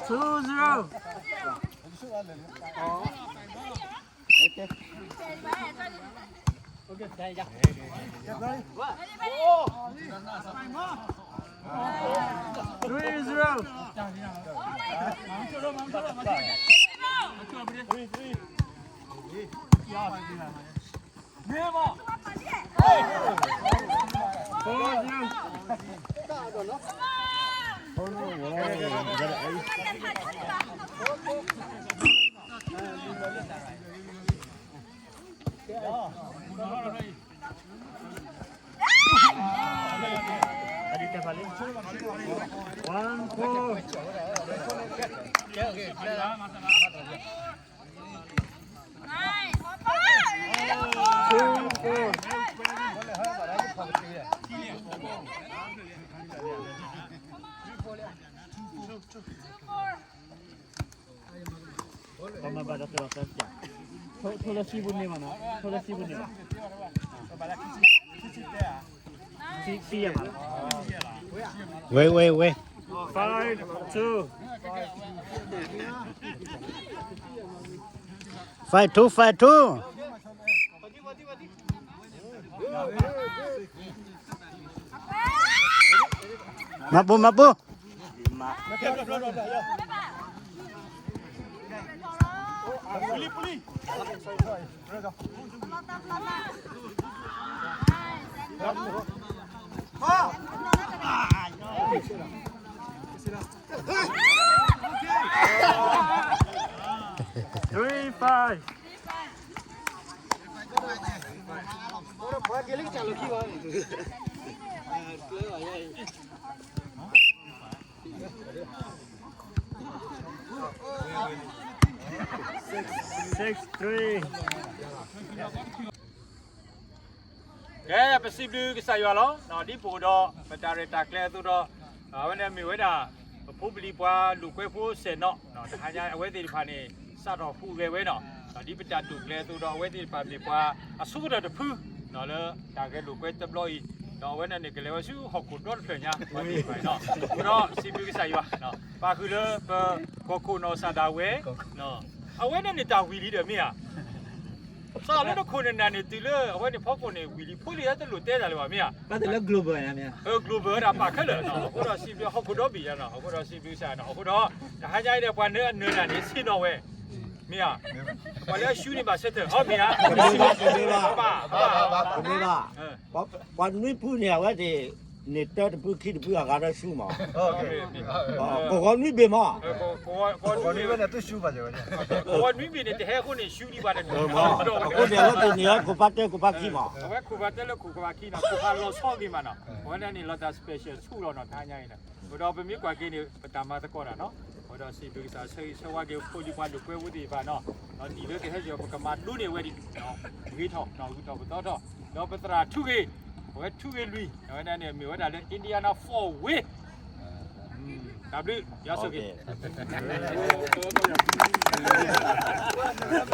Two zero. Three zero. One four. Two four. ပမၤဘၣ်ဒီးတၢ်လီၢ်တၢ်ပျၢ်, ထိလၢစံဘိန့ၢ်ဘၣ်နီၤ, ထိလၢစံဘိန့ၢ်ဘၣ်, စံယဲၢ်မး, wait wait wait, five two, five two, five two. Mabu, mabu. Three five. Six three. ကဲ ပစံးဘျုးကစၢ်ယွၤလီၤ. ဒ်ပအိၣ်ဒီး ပတၢ်ရဲၣ်တၢ်ကျဲၤအသိးဒီး အဝဲန့ၣ်မ့ၢ်ဝဲဒၣ် ပဖိပလံၤပှၤလိာ်ကွဲဖိစဲးနီၤ တဟါညါအဝဲသ့ၣ်တဖၣ်န့ၣ် စးထီၣ်ဟူးဂဲၤဝဲနီၤ. ဒ်ပတၢ်တိာ်ကျဲၤအသိးဒီး အဝဲသ့ၣ်တဖၣ်မ့ၢ်ပှၤအဆိကတၢၢ်တဖု လၢတၢ်ဂဲၤလိာ်ကွဲတဘျီအံၤ ဒီးအဝဲန့ၣ်န့ၣ် ကလဲၤဝဲဆူဟီၣ်ခိၣ်ဒီတဖျၢၣ်ညါ အဃိဒီးစံးဘျုးကစၢ်ယွၤ ပာ်ဃုာ်လၢပ ကီၢ်ခိၣ်နီၢ်စၢ်ဒၣ်ဝဲ အဝဲန့ၣ်န့ၣ်တၢ်ဝံၤလံဒီးမ့ၢ်ဧါ. စးလၢနခိၣ်နနၢ်န့ၣ် တုၤလၢအဝဲန့ၣ်ဖီခိၣ်န့ၣ် ဝံၤလံဖိလံၤဟဲတလိၣ်တဲတၢ်လၢၤဘၣ်မ့ၢ်ဧါ. ဘၣ်တၢ်လၢ global န့ၣ်မ့ၢ်ဧါ. global ဝဲဒၣ်ပာ်ခဲလၢာ်နီၤ အဃိဒီးစံးဘျုးဟီၣ်ခိၣ်ဒီဘ့ၣ်ယါနီၤ အဃိဒီးစံးဘျုးကစၢ်နီၤ အဃိဒီး တဟါညါအံၤဒီးပှၤနၢအနၢၤတၢ်န့ၣ် ဆ့ၣ်နီၤဝဲ မ့ၢ်ဧါ. ပှၤလၢအရှုံးန့ၣ်ဘၣ်ဆၢထၢၣ် အီၤမ့ၢ်ဧါ. ဘၣ်ဘၣ်ဘၣ် ပှၤနွံဖုန့ၣ် အဝဲသ့ၣ်န့ၣ် တၢတဖုခံတဖုအဂၤဒီးရှုံးမး ကဂီၤနွံဘ့ၣ်မး ကဂီၤနွံဘ့ၣ်န့ၣ် တဟဲအဃိန့ၣ် ရှုံးဒံးဘၣ်တၢ် အဃိန့ၣ် အဝဲသ့ၣ်န့ၣ် ခိၣ်ဖးတၢ ခိၣ်ဖးခံမး အဝဲခိၣ်ဖးတၢလၢခိၣ်ဖးခံနီၤ ခိၣ်ဖးလီၤဆီဂ့ၤမးနီၤ အဝဲဒၣ်န့ၣ် လီၤတၢ် special ဆူၣ်လီၤနီၤ တဟါညါအံၤနီၤ အဃိဒီးပမ့ၢ်ကွၢ်က့ၤန့ၣ် ပတၢ်မၤသကိးတၢ်နီၤ အဃိဒီးစံးဘျုးကစၢ်ဆၢဂ့ၤဆၢဝါက့ၤ ဖိလံၤပှၤလိာ်ကွဲဖိသ့ၣ်တဖၣ်နီၤ ဒ်လၢကဟဲက့ၤ ပကမၤဒိးန့ၢ်အဝဲဒ် ဂ့ၤထီၣ်နီၤ ဂုၤထီၣ်ပသီထီၣ် ဒီးပသရၣ်ထူဂ့ၤ အဝဲထူဂ့ၤလွံၢ် အဝဲဒၣ်န့ၣ် မ့ၢ်ဝဲဒၣ်လၢ Indiana Fort Wayne တၢ်ဘျုး ယွၤဆိၣ်ဂ့ၤ